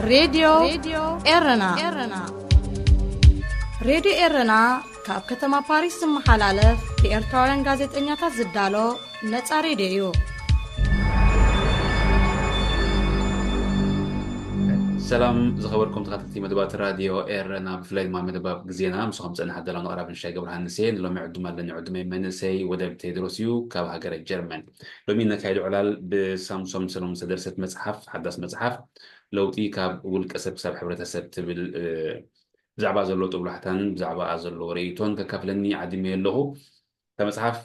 ሬድዮ ኤረና። ሬድዮ ኤረና ካብ ከተማ ፓሪስ ዝመሓላለፍ ብኤርትራውያን ጋዜጠኛታት ዝዳሎ ነጻ ሬድዮ እዩ። ሰላም ዝኸበርኩም ተኸታተልቲ መደባት ራድዮ ኤረና፣ ብፍላይ ድማ መደባት ግዜና ምስኹም ጸናሕ ኣዳላውን ኣቕራብን ሻይ ገብረሃንስ እየ። ንሎሚ ዕዱም ኣለኒ። ዕዱመይ መንእሰይ ወደብ ቴድሮስ እዩ፣ ካብ ሃገረ ጀርመን። ሎሚ ነካይዶ ዕላል ብሳምሶም ሰሎሞን ዝተደርሰት መጽሓፍ፣ ሓዳስ መጽሓፍ ለውጢ ካብ ውልቀ ሰብ ክሳብ ሕብረተሰብ ትብል ብዛዕባ ዘሎ ጥብላሕታን ብዛዕባ ዘሎ ርእይቶን ከካፍለኒ ዓዲመ ኣለኹ። እታ መጽሓፍ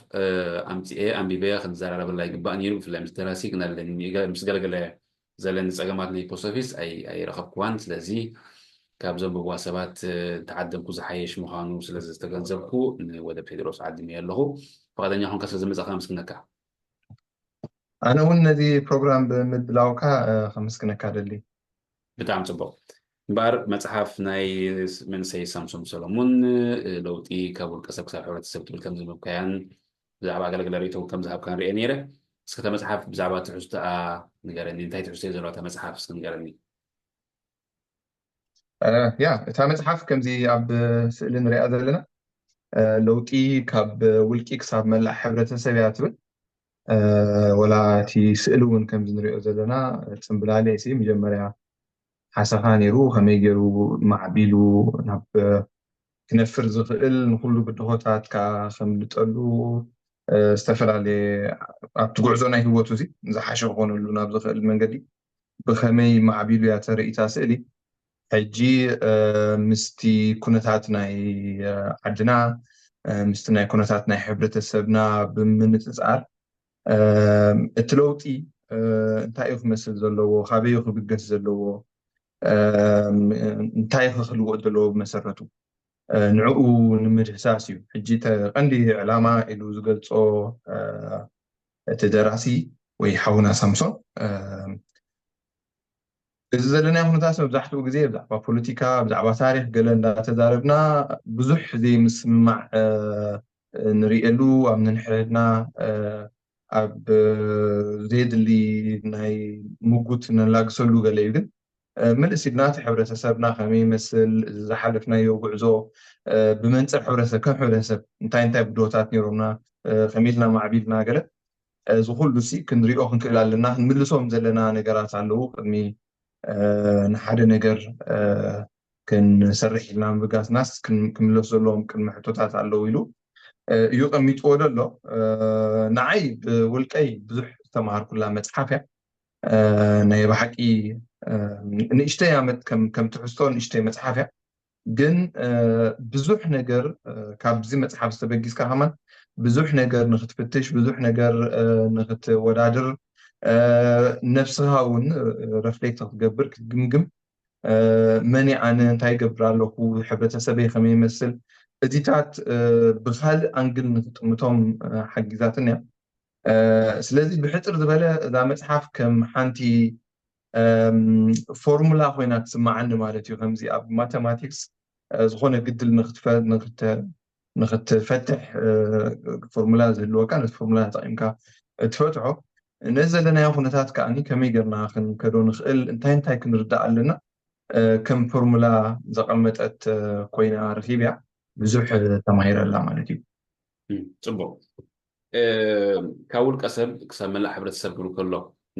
ኣምጺኤ ኣንቢበ ክንዘራረበላ ይግባእ ነይሩ። ብፍላይ ምስ ደራሲ ግን ኣለኒ ምስ ገለገለ ዘለኒ ጸገማት ናይ ፖስት ኦፊስ ኣይረኸብኩዋን። ስለዚ ካብ ዘንብብዋ ሰባት ተዓደምኩ ዝሓየሽ ምዃኑ ስለ ዝተገንዘብኩ ንወደብ ቴድሮስ ዓዲመ ኣለኹ። ፈቓደኛ ኮንካ ስለ ዝመጻኻ ኣመስግነካ። ኣነ እውን ነዚ ፕሮግራም ብምድላውካ ከመስግነካ ደሊ። ብጣዕሚ ጽቡቕ። እምበኣር መጽሓፍ ናይ መንእሰይ ሳምሶም ሰሎሙን ለውጢ ካብ ውልቀ ሰብ ክሳብ ሕብረተሰብ ትብል ከም ዘንበብካያን ብዛዕባ ኣገለግለ ርእይቶ ከም ዝሃብካን ርኤ ነይረ። እስከ እታ መጽሓፍ ብዛዕባ ትሕዝቶኣ ንገረኒ። እንታይ ትሕዝቶ እዩ ዘለዋ እታ መጽሓፍ እስከ ንገረኒ። ያ እታ መጽሓፍ ከምዚ ኣብ ስእሊ ንሪኣ ዘለና ለውጢ ካብ ውልቂ ክሳብ መላእ ሕብረተሰብ እያ ትብል። ወላ እቲ ስእሊ እውን ከምዚ ንሪኦ ዘለና ጽምብላለ ሲ መጀመርያ ሓሰኻ ነይሩ፣ ከመይ ገይሩ ማዕቢሉ ናብ ክነፍር ዝኽእል፣ ንኩሉ ብድሆታት ከፍልጠሉ ዝተፈላለየ ኣብቲ ጉዕዞ ናይ ህይወቱ እዚ ዝሓሸ ክኾነሉ ናብ ዝኽእል መንገዲ ብኸመይ ማዕቢሉ እያ ተርእይታ ስእሊ። ሕጂ ምስቲ ኩነታት ናይ ዓድና ምስቲ ናይ ኩነታት ናይ ሕብረተሰብና ብምንፅፃር እቲ ለውጢ እንታይ እዩ ክመስል ዘለዎ፣ ካበይ ክብገስ ዘለዎ፣ እንታይ ክልወጥ ዘለዎ ብመሰረቱ ንዕኡ ንምድህሳስ እዩ። ሕጂ ቀንዲ ዕላማ ኢሉ ዝገልፆ እቲ ደራሲ ወይ ሓውና ሳምሶን እዚ ዘለናዮ ኩነታት መብዛሕትኡ ግዜ ብዛዕባ ፖለቲካ፣ ብዛዕባ ታሪክ ገለ እንዳተዛረብና ብዙሕ ዘይምስምማዕ ንርእየሉ፣ ኣብ ነንሕድሕድና ኣብ ዘየድሊ ናይ ምጉት ነላግሰሉ ገለ እዩ። ግን ምልስ ኢልና እቲ ሕብረተሰብና ከመይ ይመስል፣ እዚ ዝሓለፍናዮ ጉዕዞ ብመንፅር ሕብረተሰብ ከም ሕብረተሰብ እንታይ እንታይ ብድሆታት ነይሮምና፣ ከመይ ኢልና ማዕቢልና ገለ እዚ ኩሉ ሲ ክንሪኦ ክንክእል ኣለና። ክንምልሶም ዘለና ነገራት ኣለዉ። ቅድሚ ንሓደ ነገር ክንሰርሕ ኢልና ምብጋስናስ ክምለሱ ዘለዎም ቅድሚ ሕቶታት ኣለዉ ኢሉ እዩ ቀሚጥዎ ዘሎ። ንዓይ ብውልቀይ ብዙሕ ዝተምሃርኩላ መፅሓፍ እያ። ናይ ብሓቂ ንእሽተይ ኣመት ከም ትሕዝቶ ንእሽተይ መፅሓፍ እያ። ግን ብዙሕ ነገር ካብዚ መፅሓፍ ዝተበጊስካ ከማን ብዙሕ ነገር ንክትፍትሽ፣ ብዙሕ ነገር ንክትወዳድር፣ ነብስኻ እውን ረፍሌክት ክትገብር ክትግምግም፣ መን ኣነ፣ እንታይ ይገብር ኣለኹ፣ ሕብረተሰበይ ከመይ ይመስል፣ እዚታት ብካልእ ኣንግል ንክጥምቶም ሓጊዛትን እያ። ስለዚ ብሕፅር ዝበለ እዛ መፅሓፍ ከም ሓንቲ ፎርሙላ ኮይና ትስማዓኒ ማለት እዩ። ከምዚ ኣብ ማተማቲክስ ዝኾነ ግድል ንክትፈትሕ ፎርሙላ ዝህልወካ፣ ነቲ ፎርሙላ ተጠቂምካ ትፈትሖ። ነዚ ዘለናዮ ኩነታት ከዓኒ ከመይ ጌርና ክንከዶ ንኽእል፣ እንታይ እንታይ ክንርዳእ ኣለና ከም ፎርሙላ ዘቐመጠት ኮይና ረኺብያ። ብዙሕ ተማሂረላ ማለት እዩ። ጽቡቅ። ካብ ውልቀ ሰብ ክሳብ መላእ ሕብረተሰብ ክብል ከሎ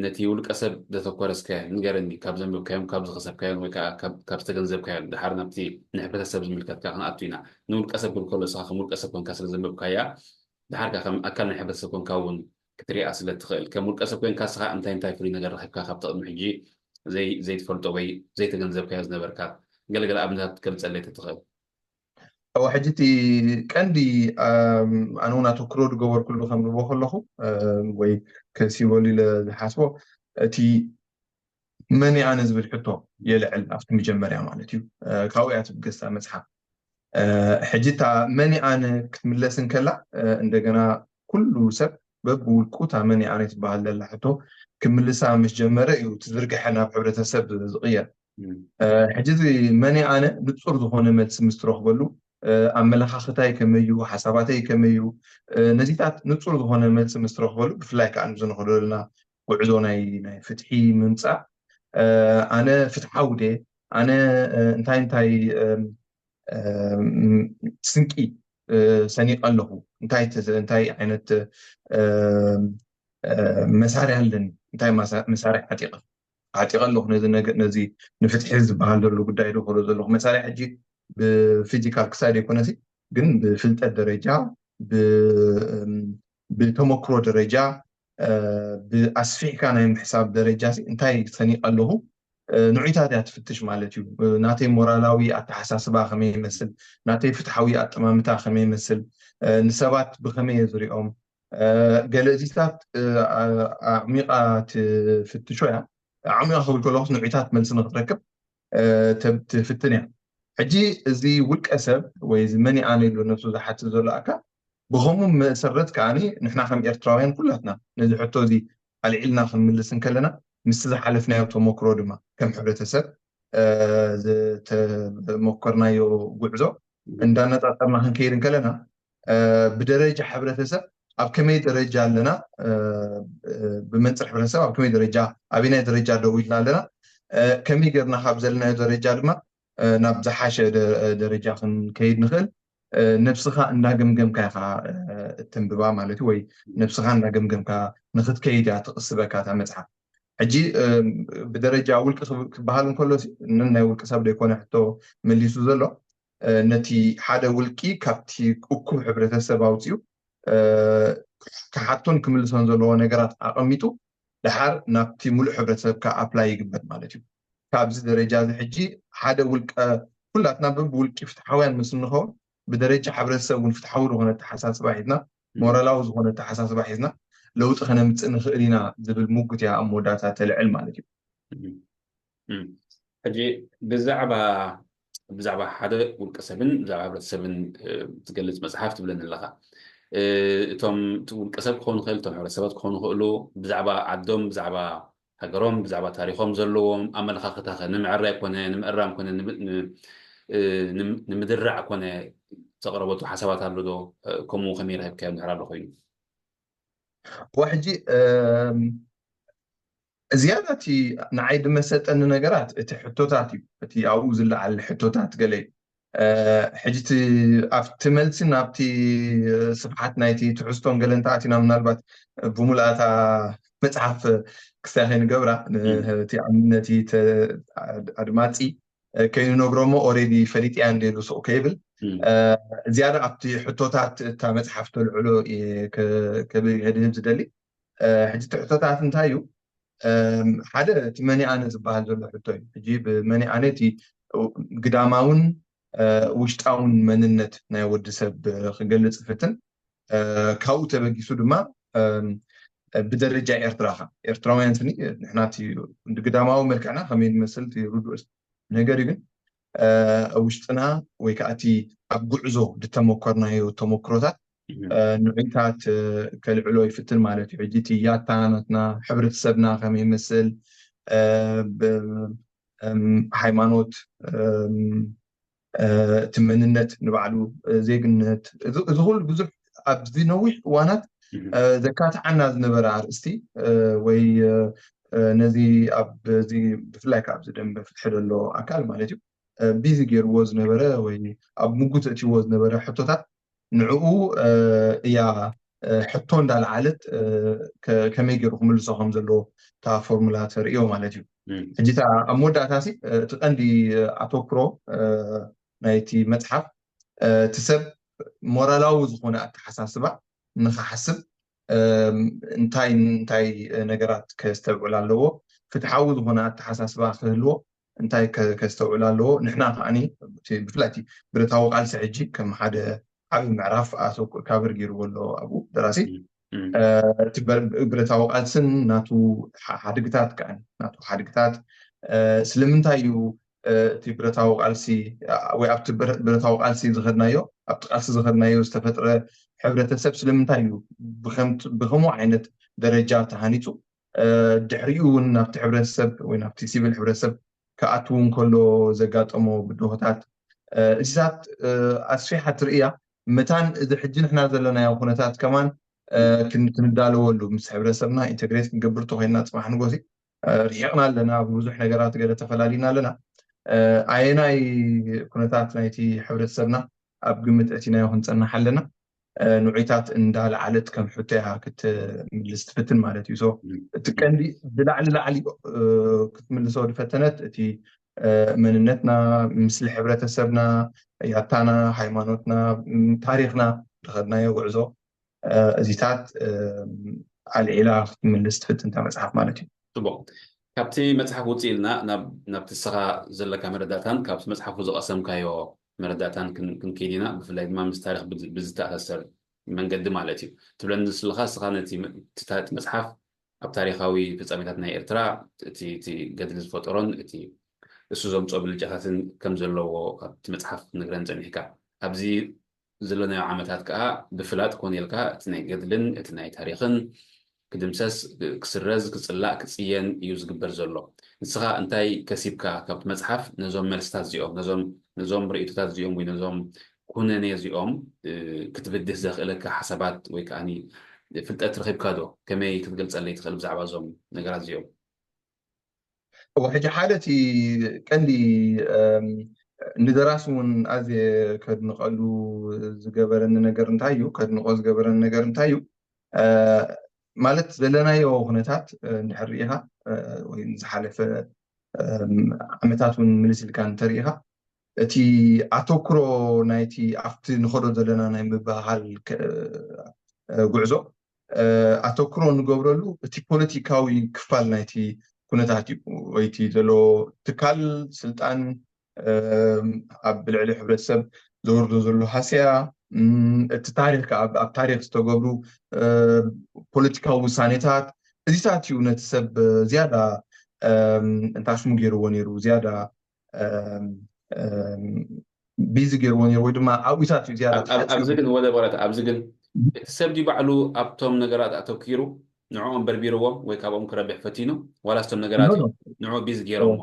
ነቲ ውልቀ ሰብ ዘተኮረ እስከ ንገረኒ፣ ካብ ዘንበብካዮም፣ ካብ ዝኸሰብካዮን ወይ ከዓ ካብ ዝተገንዘብካዮን ድሓር ናብቲ ንሕብረተሰብ ዝምልከትካ ክንኣቱ ኢና። ንውልቀ ሰብ ክብል ከሎ ንስኻ ከም ውልቀ ሰብ ኮንካ ስለ ዘንበብካያ ድሓር ከዓ ከም ኣካል ናይ ሕብረተሰብ ኮንካ እውን ክትሪኣ ስለ ትኽእል፣ ከም ውልቀ ሰብ ኮንካ ንስኻ እንታይ እንታይ ፍሉይ ነገር ረኺብካ ካብቲ ቅድሚ ሕጂ ዘይትፈልጦ ወይ ዘይተገንዘብካዮ ዝነበርካ ገለገለ ኣብነታት ክትገልፀለይ ተትኽእል? እወ፣ ሕጂ እቲ ቀንዲ ኣነ እውን ኣተክሮ ዝገበርኩሉ ከንብቦ ከለኹ ወይ ከሲበሉ ኢለ ዝሓስቦ እቲ መን ኣነ ዝብል ሕቶ የልዕል ኣብቲ መጀመርያ ማለት እዩ። ካብኡ እያ ትብገሳ መፅሓፍ። ሕጂ እታ መን ኣነ ክትምለስ እንከላ እንደገና ኩሉ ሰብ በብውልቁ እታ መን ኣነ ትበሃል ዘላ ሕቶ ክምልሳ ምስ ጀመረ እዩ እቲ ዝርግሐ ናብ ሕብረተሰብ ዝቕየር። ሕጂ እዚ መን ኣነ ንፁር ዝኾነ መልሲ ምስ ትረኽበሉ ኣመለኻኽታይ ከመይ እዩ፣ ሓሳባተይ ከመይ እዩ፣ ነዚታት ንፁር ዝኾነ መልሲ ምስ ትረኽበሉ ብፍላይ ከዓ ንብዚ ንኸዶ ዘለና ጉዕዞ ናይ ናይ ፍትሒ ምምፃእ ኣነ ፍትሓዊ ደ ኣነ እንታይ እንታይ ስንቂ ሰኒቀ ኣለኹ እንታይ እንታይ ዓይነት መሳርያ ኣለኒ እንታይ መሳርያ ዓጢቀ ዓጢቀ ኣለኹ ነዚ ነዚ ንፍትሒ ዝበሃል ዘሎ ጉዳይ ዶ ከሎ ዘለኹ መሳርያ ሕጂ ብፊዚካል ክሳድ ኣይኮነሲ ግን ብፍልጠት ደረጃ ብተመክሮ ደረጃ ብኣስፊሕካ ናይ ምሕሳብ ደረጃ እንታይ ሰኒቀ ኣለኹ ንዑይታት እያ ትፍትሽ ማለት እዩ ናተይ ሞራላዊ ኣተሓሳስባ ከመይ ይመስል ናተይ ፍትሓዊ ኣጠማምታ ከመይ ይመስል ንሰባት ብከመይ እየ ዝሪኦም ገለ እዚታት ኣዕሚቃ ትፍትሾ እያ ኣዕሚቃ ክብል ከለኩስ ንዑይታት መልሲ ንክትረክብ ትፍትን እያ ሕጂ እዚ ውልቀ ሰብ ወይ እዚ መን ኣነ ኢሉ ነብሱ ዝሓትት ዘሎ ኣካል ብከምኡ መሰረት ከዓኒ ንሕና ከም ኤርትራውያን ኩላትና ነዚ ሕቶ እዚ ኣልዒልና ክንምልስ እንከለና ምስቲ ዝሓለፍናዮ ተመክሮ ድማ ከም ሕብረተሰብ ዝተመኮርናዮ ጉዕዞ እንዳነፃፀርና ክንከይድ እንከለና ብደረጃ ሕብረተሰብ ኣብ ከመይ ደረጃ ኣለና ብመንፅር ሕብረተሰብ ኣብ ከመይ ደረጃ ኣብናይ ደረጃ ደው ኢልና ኣለና ከመይ ገርና ካብ ዘለናዮ ደረጃ ድማ ናብ ዝሓሸ ደረጃ ክንከይድ ንኽእል ነብስኻ እንዳገምገምካ ኢኻ እተንብባ ማለት እዩ ወይ ነብስኻ እንዳገምገምካ ንክትከይድ እያ ትቕስበካ እታ መፅሓፍ ሕጂ ብደረጃ ውልቂ ክበሃል እንከሎ ናይ ውልቂ ሰብ ዘይኮነ ሕቶ መሊሱ ዘሎ ነቲ ሓደ ውልቂ ካብቲ እኩብ ሕብረተሰብ ኣውፅኡ ክሓቶን ክምልሶን ዘለዎ ነገራት ኣቐሚጡ ድሓር ናብቲ ሙሉእ ሕብረተሰብ ከዓ ኣፕላይ ይግበር ማለት እዩ። ካብዚ ደረጃ እዚ ሕጂ ሓደ ውልቀ ኩላትና ብውልቂ ፍትሓውያን ምስ እንኸውን ብደረጃ ሕብረተሰብ እውን ፍትሓዊ ዝኾነ ኣተሓሳስባ ሒዝና ሞራላዊ ዝኾነ ኣተሓሳስባ ሒዝና ለውጢ ከነምፅእ ንኽእል ኢና ዝብል ሙጉት እያ ኣብ መወዳእታ ተልዕል ማለት እዩ። ሕጂ ብዛዕባ ብዛዕባ ሓደ ውልቀ ሰብን ብዛዕባ ሕብረተሰብን ትገልፅ መፅሓፍ ትብለኒ ኣለካ። እቶም ውልቀ ሰብ ክኾኑ ይኽእል፣ እቶም ሕብረተሰባት ክኾኑ ይኽእሉ፣ ብዛዕባ ዓዶም፣ ብዛዕባ ሃገሮም፣ ብዛዕባ ታሪኾም ዘለዎም ኣመለኻኽታ ኸ ንምዕራይ ኮነ ንምእራም ኮነ ንምድራዕ ኮነ ዘቕረበቱ ሓሳባት ኣሎ ዶ? ከምኡ ከመይ ረኺብካዮ ድሕር ኣሎ ኮይኑ? ሕጂ ዝያዳ እቲ ንዓይ ዝመሰጠኒ ነገራት እቲ ሕቶታት እዩ። እቲ ኣብኡ ዝለዓል ሕቶታት ገለ እዩ። ሕጂ ኣብቲ መልሲ ናብቲ ስፍሓት ናይቲ ትሕዝቶን ገለ እንተኣቲና ምናልባት ብምልኣታ መፅሓፍ ክስታይ ከይንገብራ ነቲ ኣድማፂ ከይንነግሮ እሞ ኦሬዲ ፈሊጥያ እንደ ኢሉ ሱቕ ከይብል ዝያዳ ኣብቲ ሕቶታት እታ መፅሓፍ ተልዕሎ ከድህብ ዝደሊ ሕጂ እቲ ሕቶታት እንታይ እዩ ሓደ እቲ መኒ ኣነ ዝበሃል ዘሎ ሕቶ እዩ ሕጂ ብመኒ ኣነ እቲ ግዳማውን ውሽጣውን መንነት ናይ ወዲ ሰብ ክገልፅ ፍትን ካብኡ ተበጊሱ ድማ ብደረጃ ኤርትራኻ ኤርትራውያን ስኒ ንሕና ግዳማዊ መልክዕና ከመይ ንመስል ርዱእ ነገር እዩ ግን ውሽጥና ወይ ከዓ እቲ ኣብ ጉዕዞ ዝተመኮርናዮ ተመክሮታት ንዑይታት ከልዕሎ ይፍትን ማለት እዩ ሕጂ እቲ ያታ ናትና ሕብረተሰብና ከመይ ይመስል ሃይማኖት እቲ መንነት ንባዕሉ ዜግነት እዚ ኩሉ ብዙሕ ኣብዚ ነዊሕ እዋናት ዘካትዓና ዝነበረ ኣርእስቲ ወይ ነዚ ኣብዚ ብፍላይ ካብዚ ደንበ ፍትሒ ዘሎ ኣካል ማለት እዩ ቢዚ ገይርዎ ዝነበረ ወይ ኣብ ምጉት እትዎ ዝነበረ ሕቶታት ንዕኡ እያ ሕቶ እንዳለዓለት ከመይ ገይሩ ክምልሶ ከም ዘለዎ እታ ፎርሙላ ተርእዮ ማለት እዩ ሕጂ ኣብ መወዳእታ እቲ ቀንዲ ኣተኩሮ ናይቲ መፅሓፍ እቲ ሰብ ሞራላዊ ዝኾነ ኣተሓሳስባ ንክሓስብ እንታይ እንታይ ነገራት ከስተብዕል ኣለዎ ፍትሓዊ ዝኾነ ኣተሓሳስባ ክህልዎ እንታይ ከስተውዕል ኣለዎ ንሕና ከዓኒ ብፍላይ ብረታዊ ቃልሲ ሕጂ ከም ሓደ ዓብዪ ምዕራፍ ኣተኩር ካበር ገይርዎ ኣሎ ኣብኡ ደራሲ እቲ ብረታዊ ቃልስን ናቱ ሓድግታት ከዓኒ ናቱ ሓድግታት ስለምንታይ እዩ እቲ ብረታዊ ቃልሲ ወይ ኣብቲ ብረታዊ ቃልሲ ዝኸድናዮ ኣብቲ ቃልሲ ዝኸድናዮ ዝተፈጥረ ሕብረተሰብ ስለምንታይ እዩ ብከምኡ ዓይነት ደረጃ ተሃኒፁ ድሕሪኡ እውን ናብቲ ሕብረተሰብ ወይ ናብቲ ሲቪል ሕብረተሰብ ክኣትው እንከሎ ዘጋጠሞ ብድሆታት እዚታት ኣስፊሓ ትርእያ መታን እዚ ሕጂ ንሕና ዘለናዮ ኩነታት ከማን ክንዳለወሉ ምስ ሕብረተሰብና ኢንተግሬት ክንገብር ተኮይንና ፅባሕ ንጎሲ ርሒቕና ኣለና፣ ብብዙሕ ነገራት ገለ ተፈላሊና ኣለና። ኣየናይ ኩነታት ናይቲ ሕብረተሰብና ኣብ ግምት እቲናዮ ክንፀንሕ ኣለና። ንዑይታት እንዳለዓለት ከም ሕቶ እያ ክትምልስ ትፍትን ማለት እዩ። እቲ ቀንዲ ብላዕሊ ላዕሊ ክትምልሶ ዝፈተነት እቲ መንነትና፣ ምስሊ ሕብረተሰብና፣ ያታና፣ ሃይማኖትና፣ ታሪክና፣ ዝኸድናዮ ጉዕዞ፣ እዚታት ኣልዒላ ክትምልስ ትፍትን እታ መፅሓፍ ማለት እዩ። ፅቡቅ። ካብቲ መፅሓፍ ውፅእ ኢልና ናብቲ ንስኻ ዘለካ መረዳእታን ካብቲ መፅሓፉ ዝቐሰምካዮ መረዳእታን ክንከይድ ኢና። ብፍላይ ድማ ምስ ታሪክ ብዝተኣሳሰር መንገዲ ማለት እዩ ትብለኒ ስለኻ፣ ንስኻ ነቲ መፅሓፍ ኣብ ታሪካዊ ፍፃሜታት ናይ ኤርትራ እቲ ገድሊ ዝፈጠሮን እቲ እሱ ዘምፅኦ ብልጫታትን ከም ዘለዎ ካብቲ መፅሓፍ ክትነግረኒ ፀኒሕካ። ኣብዚ ዘለናዮ ዓመታት ከዓ ብፍላጥ ኮነ ኢልካ እቲ ናይ ገድልን እቲ ናይ ታሪክን ክድምሰስ፣ ክስረዝ፣ ክፅላእ፣ ክፅየን እዩ ዝግበር ዘሎ። ንስኻ እንታይ ከሲብካ ካብቲ መፅሓፍ ነዞም መልስታት እዚኦም፣ ነዞም ርእይቶታት እዚኦም ወይ ነዞም ኩነኔ እዚኦም ክትብድህ ዘኽእለካ ሓሳባት ወይ ከዓ ፍልጠት ረኺብካ ዶ? ከመይ ክትገልፀለይ ትኽእል ብዛዕባ እዞም ነገራት እዚኦም? እወ፣ ሕጂ ሓደ እቲ ቀንዲ ንደራሲ እውን ኣዝየ ከድንቐሉ ዝገበረኒ ነገር እንታይ እዩ? ከድንቆ ዝገበረኒ ነገር እንታይ እዩ? ማለት ዘለናዮ ኩነታት እንድሕር ርኢኻ ወይ ንዝሓለፈ ዓመታት እውን ምልስ ኢልካ እንተርኢኻ፣ እቲ ኣተኩሮ ናይቲ ኣብቲ ንኸዶ ዘለና ናይ ምብህሃል ጉዕዞ ኣተኩሮ ንገብረሉ እቲ ፖለቲካዊ ክፋል ናይቲ ኩነታት እዩ። ወይቲ ዘሎ ትካል ስልጣን ኣብ ልዕሊ ሕብረተሰብ ዘወርዶ ዘሎ ሃስያ፣ እቲ ታሪክ ኣብ ታሪክ ዝተገብሩ ፖለቲካዊ ውሳኔታት፣ እዚታት እዩ ነቲ ሰብ ዝያዳ እንታይ ሽሙ ገይርዎ ነይሩ፣ ዝያዳ ቢዚ ገይርዎ ነይሩ ወይ ድማ ኣብኡታት እዩ ዝያዳ ኣብዚ ግን ወደ በረት ኣብዚ ግን እቲ ሰብ ድዩ ባዕሉ ኣብቶም ነገራት ኣተኪሩ ንዕኦም በርቢርዎም ወይ ካብኦም ክረብሕ ፈቲኑ ዋላ ስቶም ነገራት እዩ ንዑ ቢዚ ገይሮሞ?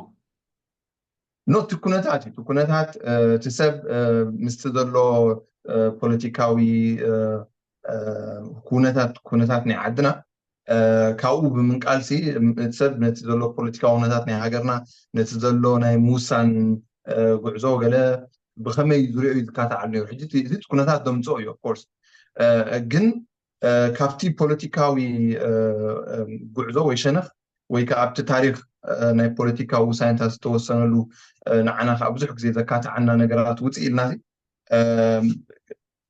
ኖ፣ እቲ ኩነታት እዩ። እቲ ኩነታት እቲ ሰብ ምስቲ ዘሎ ፖለቲካዊ ኩነታት ኩነታት ናይ ዓድና ካብኡ ብምንቃልሲ እቲ ሰብ ነቲ ዘሎ ፖለቲካዊ ኩነታት ናይ ሃገርና፣ ነቲ ዘሎ ናይ ምውሳን ጉዕዞ ገለ ብኸመይ ዝሪኦ እዩ ዝካታዓሉ ነይሩ። ሕጂ እቲ ኩነታት ዘምፅኦ እዩ። ኦፍኮርስ ግን ካብቲ ፖለቲካዊ ጉዕዞ ወይ ሸነኽ ወይ ከዓ ኣብቲ ታሪክ ናይ ፖለቲካዊ ውሳኔታት ዝተወሰነሉ ንዓና ከዓ ብዙሕ ግዜ ዘካትዓና ነገራት ውፅእ ኢልና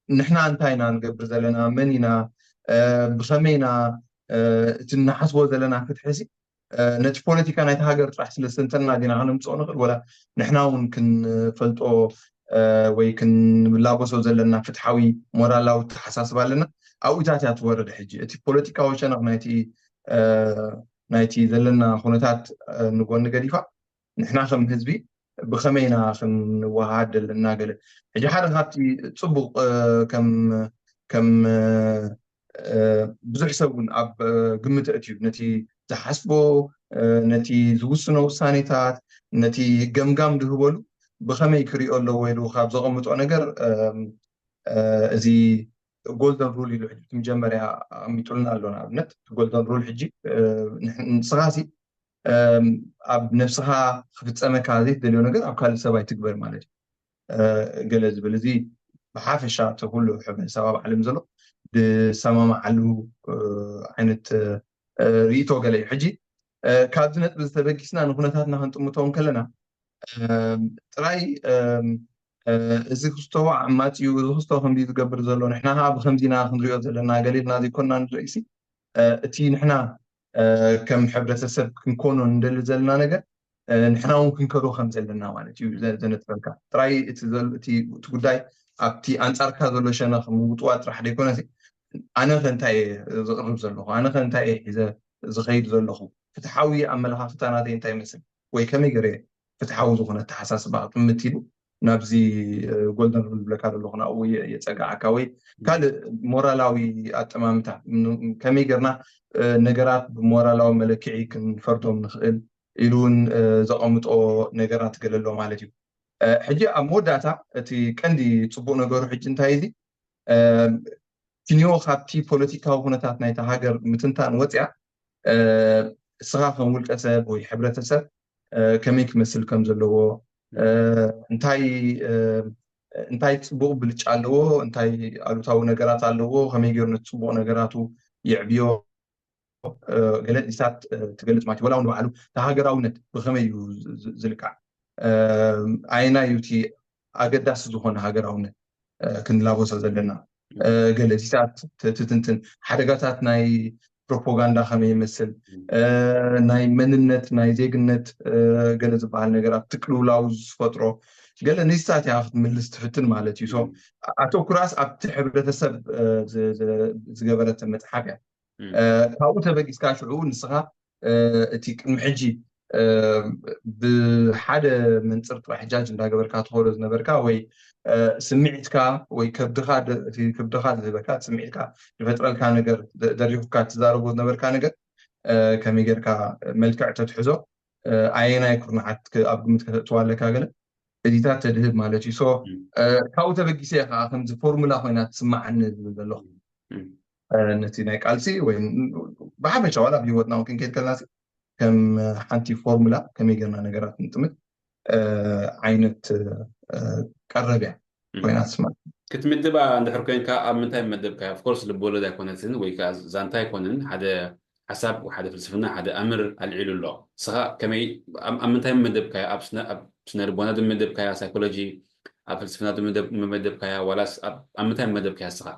ንሕና እንታይ ኢና ንገብር ዘለና፣ መን ኢና፣ ብኸመይ ኢና እቲ ንሓስቦ ዘለና ፍትሒ ነቲ ፖለቲካ ናይቲ ሃገር ጥራሕ ስለ ዝተንተና ዲና ከነምፅኦ ንኽእል፣ ወላ ንሕና እውን ክንፈልጦ ወይ ክንላበሶ ዘለና ፍትሓዊ ሞራላዊ ተሓሳስባ ኣለና። ኣብኡታት እያ ትወርድ። ሕጂ እቲ ፖለቲካዊ ሸነኽ ናይቲ ናይቲ ዘለና ኩነታት ንጎኒ ገዲፋ ንሕና ከም ህዝቢ ብኸመይ ኢና ክንወሃሃድ ዘለና ገለ። ሕጂ ሓደ ካብቲ ፅቡቕ ከም ከም ብዙሕ ሰብ እውን ኣብ ግምት ኣእትዩ ነቲ ዝሓስቦ ነቲ ዝውስኖ ውሳኔታት ነቲ ገምጋም ዝህበሉ ብኸመይ ክሪኦ ኣለዎ ኢሉ ካብ ዘቐምጦ ነገር እዚ ጎልደን ሩል ኢሉ ሕጂ መጀመርያ ኣቐሚጡልና ኣሎ። ንኣብነት ጎልደን ሩል ሕጂ ንስኻሲ ኣብ ነብስኻ ክፍፀመካ ዘይትደልዮ ነገር ኣብ ካልእ ሰብ ኣይትግበር ማለት እዩ። ገለ ዝብል እዚ ብሓፈሻ እቲ ኩሉ ሕብረተሰብ ኣብ ዓለም ዘሎ ዝሰማማዓሉ ዓይነት ርእይቶ ገለ እዩ። ሕጂ ካብዚ ነጥቢ ዝተበጊስና ንኩነታትና ክንጥምቶ ከለና ጥራይ እዚ ክስቶ ዓማፂ እዩ፣ እዚ ክስቶ ከምዚ ዝገብር ዘሎ፣ ንሕና ከዓ ብከምዚና ክንሪኦ ዘለና ገሊልና ዘይኮንና ንርእሲ እቲ ንሕና ከም ሕብረተሰብ ክንኮኖ ንደሊ ዘለና ነገር ንሕና እውን ክንከዶ ከም ዘለና ማለት እዩ ዘነጥፈልካ። ጥራይ እቲ ጉዳይ ኣብቲ ኣንፃርካ ዘሎ ሸነኽ ምውጥዋ ጥራሕ ዘይኮነ ኣነ ከ እንታይ እየ ዝቕርብ ዘለኹ፣ ኣነ ከ እንታይ እየ ሒዘ ዝኸይድ ዘለኹ፣ ፍትሓዊ ኣመለኻኽታ ናተይ እንታይ ይመስል ወይ ከመይ ገይረ ፍትሓዊ ዝኾነ ኣተሓሳስባ ክጥምት ኢሉ ናብዚ ጎልደን ሩል ዝብለካ ዘለኹ ናብኡ የፀግዓካ ወይ ካልእ ሞራላዊ ኣጠማምታ ከመይ ገርና ነገራት ብሞራላዊ መለክዒ ክንፈርዶም ንኽእል ኢሉ እውን ዘቐምጦ ነገራት ገለ ኣሎ ማለት እዩ። ሕጂ ኣብ መወዳእታ እቲ ቀንዲ ፅቡቅ ነገሩ ሕጂ እንታይ እዚ ኪንዮ ካብቲ ፖለቲካዊ ኩነታት ናይታ ሃገር ምትንታን ወፅያ እስኻ ከም ውልቀ ሰብ ወይ ሕብረተሰብ ከመይ ክመስል ከም ዘለዎ፣ እንታይ እንታይ ፅቡቕ ብልጫ ኣለዎ፣ እንታይ ኣሉታዊ ነገራት ኣለዎ፣ ከመይ ገይሩ ነቲ ፅቡቕ ነገራቱ የዕብዮ፣ ገለ ዲሳት ትገልፅ ማለት እዩ። ወላ እውን ንባዕሉ እቲ ሃገራውነት ብኸመይ እዩ ዝልካዕ፣ ኣየናይ እዩ እቲ ኣገዳሲ ዝኾነ ሃገራውነት ክንላበሶ ዘለና፣ ገለ ዲሳት ትትንትን ሓደጋታት ናይ ፕሮፓጋንዳ ከመይ ይመስል፣ ናይ መንነት ናይ ዜግነት ገለ ዝበሃል ነገራት ትቅልውላው ዝፈጥሮ ገለ ንሳት እያ ክትምልስ ትፍትን ማለት እዩ። ኣተኩራስ ኣብቲ ሕብረተሰብ ዝገበረተ መፅሓፍ እያ። ካብኡ ተበጊስካ ሽዑ ንስኻ እቲ ቅድሚ ሕጂ ብሓደ መንፅር ጥራሕ ጃጅ እንዳገበርካ ትኸዶ ዝነበርካ ወይ ስምዒትካ ወይ ከብድኻ ከብድኻ ዝህበካ ስምዒትካ ዝፈጥረልካ ነገር ደሪኹካ ትዛረቦ ዝነበርካ ነገር ከመይ ጌርካ መልክዕ ተትሕዞ ኣየናይ ኩርናዓት ኣብ ግምት ከተእትዋ ኣለካ ገለ እዚታት ተድህብ ማለት እዩ። ካብኡ ተበጊሰ እየ ከዓ ከምዚ ፎርሙላ ኮይና ትስማዓኒ ዝብል ዘለኹ ነቲ ናይ ቃልሲ ወይ ብሓፈሻ ዋላ ኣብ ህይወትና እውን ክንከይድ ከለና ከም ሓንቲ ፎርሙላ ከመይ ጌርና ነገራት ንጥምት ዓይነት ቀረብ እያ ኮይና ትስማዕ። ክትምድባ እንድሕር ኮይንካ ኣብ ምንታይ መደብካያ? ኦፍኮርስ ልብወለድ ኣይኮነትን ወይ ከዓ ዛንታ ኣይኮንን፣ ሓደ ሓሳብ ሓደ ፍልስፍና ሓደ ኣምር ኣልዒሉ ኣሎ። ንስኻ ከመይ ኣብ ምንታይ መደብካያ? ኣብ ስነ ልቦና ድመደብካያ? ሳይኮሎጂ ኣብ ፍልስፍና ድመደብካያ? ዋላስ ኣብ ምንታይ መደብካያ ንስኻ?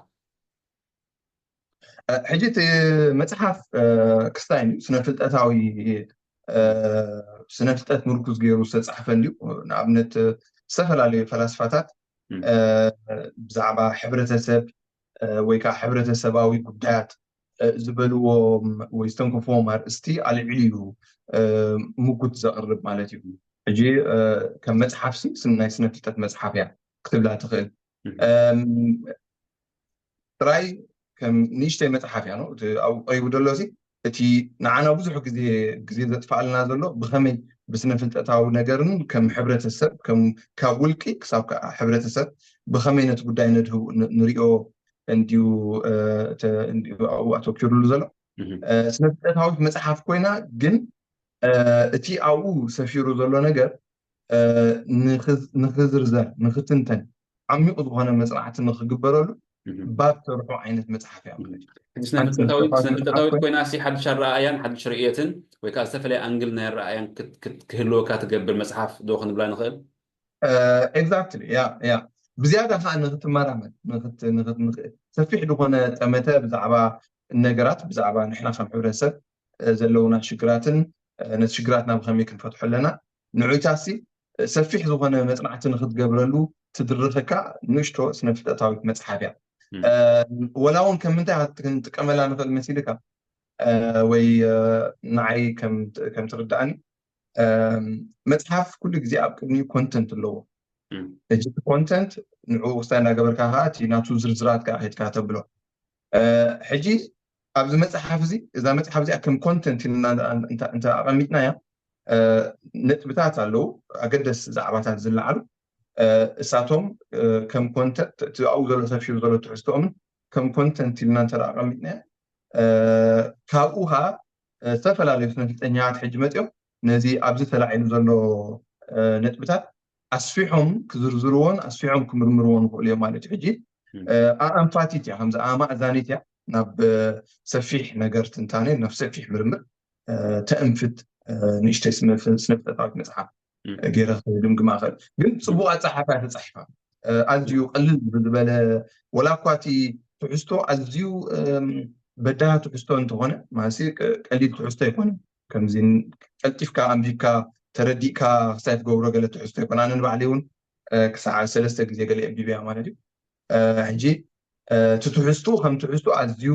ሕጂ እቲ መፅሓፍ ክስታይ እዩ ስነ ፍልጠታዊ ስነ ፍልጠት ምርኩዝ ገይሩ ዝተፃሕፈ እንድዩ። ንኣብነት ዝተፈላለዩ ፈላስፋታት ብዛዕባ ሕብረተሰብ ወይ ከዓ ሕብረተሰባዊ ጉዳያት ዝበልዎም ወይ ዝተንከፍዎም ኣርእስቲ ኣልዒሉ እዩ ምጉት ዘቕርብ ማለት እዩ። ሕጂ ከም መፅሓፍሲ ናይ ስነ ፍልጠት መፅሓፍ እያ ክትብላ ትኽእል። ጥራይ ከም ንእሽተይ መፅሓፍ እያ ነው ኣብኡ ቀሪቡ ዘሎ ሲ እቲ ንዓና ብዙሕ ግዜ ግዜ ዘጥፋኣልና ዘሎ ብኸመይ ብስነ ፍልጠታዊ ነገርን ከም ሕብረተሰብ ካብ ውልቂ ክሳብ ከዓ ሕብረተሰብ ብኸመይ ነቲ ጉዳይ ነድህቡ ንሪኦ እንዲዩ ኣብኡ ኣተኪሩሉ ዘሎ ስነ ፍልጠታዊት መፅሓፍ ኮይና ግን እቲ ኣብኡ ሰፊሩ ዘሎ ነገር ንክዝርዘር ንክትንተን ዓሚቑ ዝኾነ መፅናዕቲ ንክግበረሉ ባብ ሰርሑ ዓይነት መፅሓፍ እያ ማለት እዩ። ስነፍልጠታዊት ኮይና ሲ ሓድሽ ኣረኣእያን ሓድሽ ርእየትን ወይ ከዓ ዝተፈላለየ ኣንግል ናይ ኣረኣእያን ክህልወካ ትገብር መፅሓፍ ዶ ክንብላ ንኽእል? ኤግዛክትሊ ያ ያ ብዝያዳ ከዓ ንክትመራመር ሰፊሕ ዝኾነ ጠመተ ብዛዕባ ነገራት ብዛዕባ ንሕና ከም ሕብረተሰብ ዘለውና ሽግራትን ነቲ ሽግራትና ብከመይ ክንፈትሖ ኣለና ንዑታሲ ሰፊሕ ዝኾነ መፅናዕቲ ንክትገብረሉ ትድርኸካ ንእሽቶ ስነፍልጠታዊት መፅሓፍ እያ። ወላ እውን ከም ምንታይ ክንጥቀመላ ንኽእል መሲልካ ወይ ንዓይ ከም ትርዳእኒ መፅሓፍ ኩሉ ግዜ ኣብ ቅድሚኡ ኮንተንት ኣለዎ። ሕጂ ኮንተንት ንዕኡ ክስታይ እንዳገበርካ ከዓ እቲ ናቱ ዝርዝራት ከዓ ሄድካ ተብሎ። ሕጂ ኣብዚ መፅሓፍ እዚ እዛ መፅሓፍ እዚኣ ከም ኮንተንት ኢልና እንተ ኣቐሚጥናያ ነጥብታት ኣለዉ ኣገደስ ዛዕባታት ዝለዓሉ እሳቶም ከም ኮንተንት እቲ ኣብኡ ዘሎ ሰፊሩ ዘሎ ትሕዝቶኦምን ከም ኮንተንት ኢልና እንተ ኣቐሚጥናያ ካብኡ ከዓ ዝተፈላለዩ ስነፍልጠኛታት ሕጂ መፂኦም ነዚ ኣብዚ ተላዒሉ ዘሎ ነጥብታት ኣስፊሖም ክዝርዝርዎን ኣስፊሖም ክምርምርዎ ንኽእሉ እዮም ማለት እዩ። ሕጂ ኣንፋቲት እያ ከምዚ ኣማእዛኒት እያ ናብ ሰፊሕ ነገር ትንታነ ናብ ሰፊሕ ምርምር ተእንፍት ንእሽተይ ስነፍጠታዊት መፅሓፍ ገይረ ክድምግማ ክእል ግን ፅቡቅ ኣፀሓፋ ተፃሒፋ ኣዝዩ ቀልል ብዝበለ ወላ እኳ እቲ ትሕዝቶ ኣዝዩ በዳህ ትሕዝቶ እንተኾነ ማለት ቀሊል ትሕዝቶ ኣይኮነ ከምዚ ቀልጢፍካ ኣንቢብካ ተረዲእካ ክሳይ ትገብሮ ገለ ትሕዝቶ ኣይኮነ ኣነ ንባዕለይ እውን ክሳዕ ሰለስተ ግዜ ገለ ኣንቢብያ ማለት እዩ ሕጂ እቲ ትሕዝቱ ከም ትሕዝቱ ኣዝዩ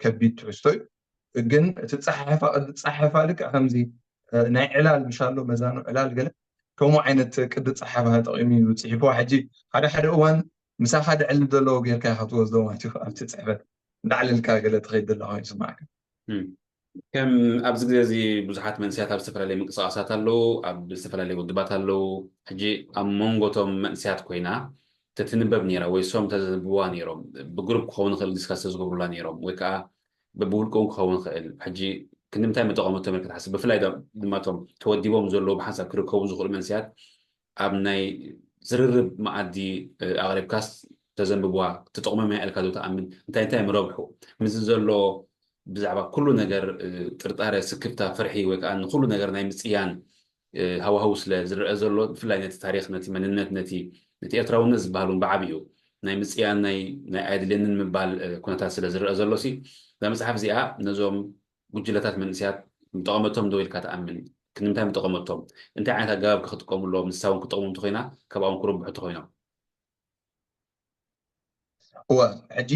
ከቢድ ትሕዝቶ እዩ ግን እቲ ፃሓፋ ቅዲ ፃሓፋ ልክዕ ከምዚ ናይ ዕላል ምሻሎ መዛኑ ዕላል ገለ ከምኡ ዓይነት ቅዲ ፃሓፋ ተጠቂሙ እዩ ፅሒፍዋ ሕጂ ሓደ ሓደ እዋን ምሳኻ ድዕል ዘለዎ ጌርካ ኢኻ ትወስዶ ማለት እዩ ኣብቲ ፅሕፈት እንዳዕለልካ ገለ ትኸይድ ዘለኻ ይስማዕካ ከም ኣብዚ ግዜ እዚ ብዙሓት መንስያት ኣብ ዝተፈላለዩ ምንቅስቃሳት ኣለዉ ኣብ ዝተፈላለዩ ውድባት ኣለዉ ሕጂ ኣብ መንጎቶም መንስያት ኮይና ተትንበብ ነይራ ወይ ሶም ተዘንብዋ ነይሮም ብግሩፕ ክኸውን ይኽእል ዲስካስ ተዝገብሩላ ነይሮም ወይ ከዓ ብውልቅውን ክኸውን ይኽእል ሕጂ ክንዲ ምንታይ ምጠቐመቶም ኢልካ ትሓስብ? ብፍላይ ድማ እቶም ተወዲቦም ዘለዉ ብሓንሳብ ክርከቡ ዝኽእሉ መንእሰያት ኣብ ናይ ዝርርብ መኣዲ ኣቕሪብካስ ተዘንብብዋ ትጠቕሞም እያ ኢልካ ዶ ትኣምን? እንታይ እንታይ ምረብሑ? ምስዚ ዘሎ ብዛዕባ ኩሉ ነገር ጥርጣረ፣ ስክፍታ፣ ፍርሒ ወይ ከዓ ንኩሉ ነገር ናይ ምጽያን ሃዋህው ስለ ዝረአ ዘሎ፣ ብፍላይ ነቲ ታሪኽ፣ ነቲ መንነት፣ ነቲ ነቲ ኤርትራውነት ዝበሃል እውን ብዓቢኡ ናይ ምጽያን ናይ ናይ ኣየድልየንን ምባል ኩነታት ስለ ዝረአ ዘሎ ሲ እዛ መጽሓፍ እዚኣ ነዞም ጉጅለታት መንእሰያት ምጠቐመቶም ዶ ኢልካ ትኣምን? ክንምንታይ ምጠቐመቶም? እንታይ ዓይነት ኣገባብ ክጥቀሙሎም ንሳ እውን ክጠቕሙ እንተኮይና ካብኣኦም ክርብሑ እንተኮይኖም? እወ ሕጂ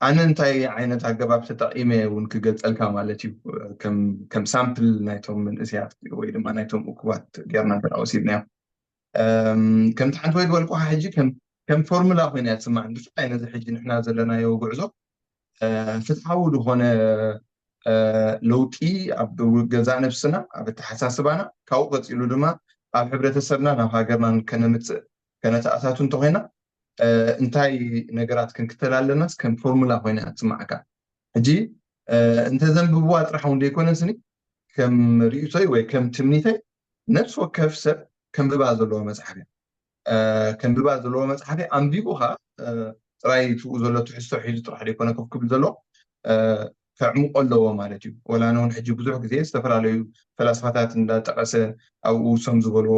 ኣነ እንታይ ዓይነት ኣገባብ ተጠቒመ እውን ክገልፀልካ ማለት እዩ። ከም ሳምፕል ናይቶም መንእሰያት ወይ ድማ ናይቶም እኩባት ጌርና እንተ ወሲድናዮ ከምቲ ሓንቲ ወይ ዝበልኩካ ሕጂ ከም ፎርሙላ ኮይና እያ ትስማዕን ብፍላይ ነዚ ሕጂ ንሕና ዘለናዮ ጉዕዞ ፍትሓዊ ዝኾነ ለውጢ ኣብ ገዛእ ነብስና ኣብ ኣተሓሳስባና ካብኡ ቀፂሉ ድማ ኣብ ሕብረተሰብና ናብ ሃገርና ከነምፅእ ከነተኣታቱ እንተኮይና እንታይ ነገራት ክንክተል ኣለናስ ከም ፎርሙላ ኮይና ትስማዓካ ሕጂ እንተዘንብብዋ ጥራሕ እውን ዘይኮነስኒ ከም ርእቶይ ወይ ከም ትምኒተይ ነፍሲ ወከፍ ሰብ ከንብባ ዘለዎ መፅሓፍ እያ ከንብባ ዘለዎ መፅሓፍ እያ ኣንቢቡ ከዓ ጥራይ ትኡ ዘሎ ትሕዝቶ ሒዙ ጥራሕ ዘይኮነ ከፍ ክብል ዘሎ ከዕምቆ ኣለዎ ማለት እዩ ወላ ነውን ሕጂ ብዙሕ ግዜ ዝተፈላለዩ ፈላስፋታት እንዳጠቀሰ ኣብኡ እሶም ዝበልዎ